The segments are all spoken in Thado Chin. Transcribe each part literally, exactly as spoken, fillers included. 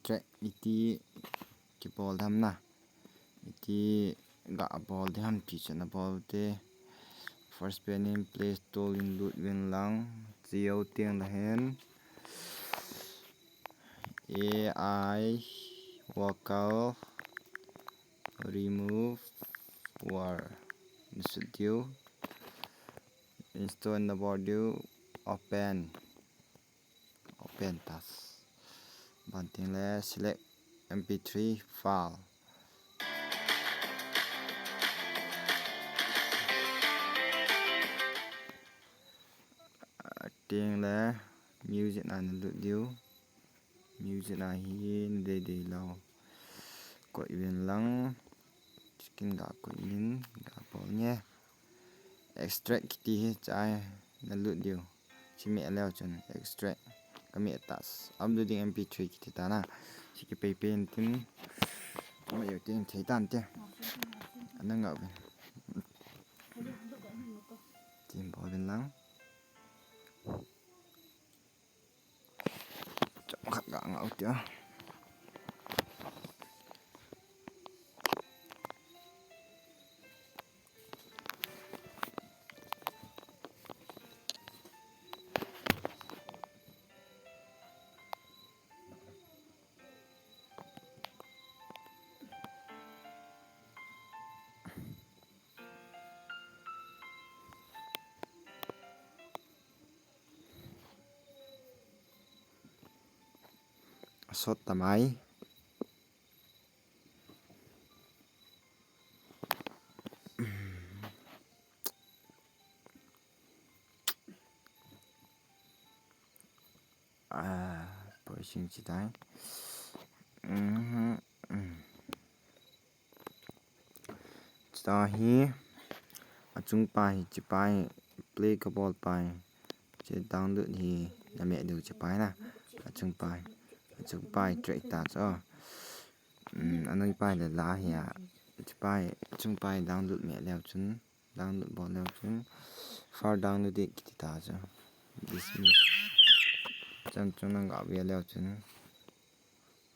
Track iti kibol dam na. Iti ga bol dam ti chana bol te. First pen in Play Store in lut vin lang. Chiu teng la hen. A I vocal remove war. Ni sut diu. Install na bol diu. Open. Open tas. Ban teng le select M P three file. Teng le music na na lut diu. Music na hi na dei dei lou. Koi vin lang. Chicken ga koi in ga bol nge. Extract kiti hi chai na lut diu. Chi meh leu chun extract ka meh tas. Uploading M P three kiti ta na. Chi kipei pen tin. Ama yo tin thei tan te. Ana ngau vin. Tin bol vin lang. Chomkhat ga ngau tia. Asot tamai. Ah, poising chitai. Mhm, mm. Chita hi, achung pa hi, chipa hi, play ka bol pa hi, chi download hi, na meh diu chipa hi na, achung pa hi, achung pa hi, track ta cho. Mm, anoi pa hi le la hi a, chipa hi, achung pa hi, download meh leu chun, download bol leu chun, file download ding kiti ta cho. Dismiss. Chan chung nang ga ve leu chun.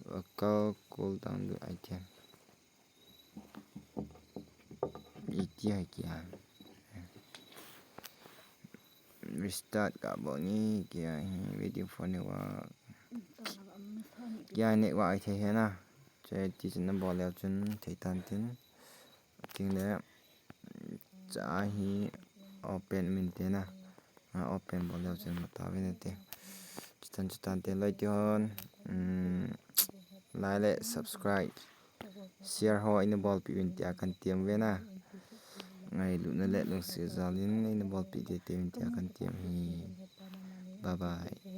Vocal cool download item. Iti hai kia. Restart ka bol nge kia hi, waiting for network. Kia network ai thei hena. Che ti chun na bol leu chun thei tan tin. Teng le cha hi open min te na. A, open bol leu chun mata ve na te. Chutan chutan te loi ti hon. Mm, like le subscribe. Share ho ina bolpi uvin tia kan tiam ve na. Ngailutna le lungset jal in ina bolpi teitei uvin tia kan tiam hi. Bye bye.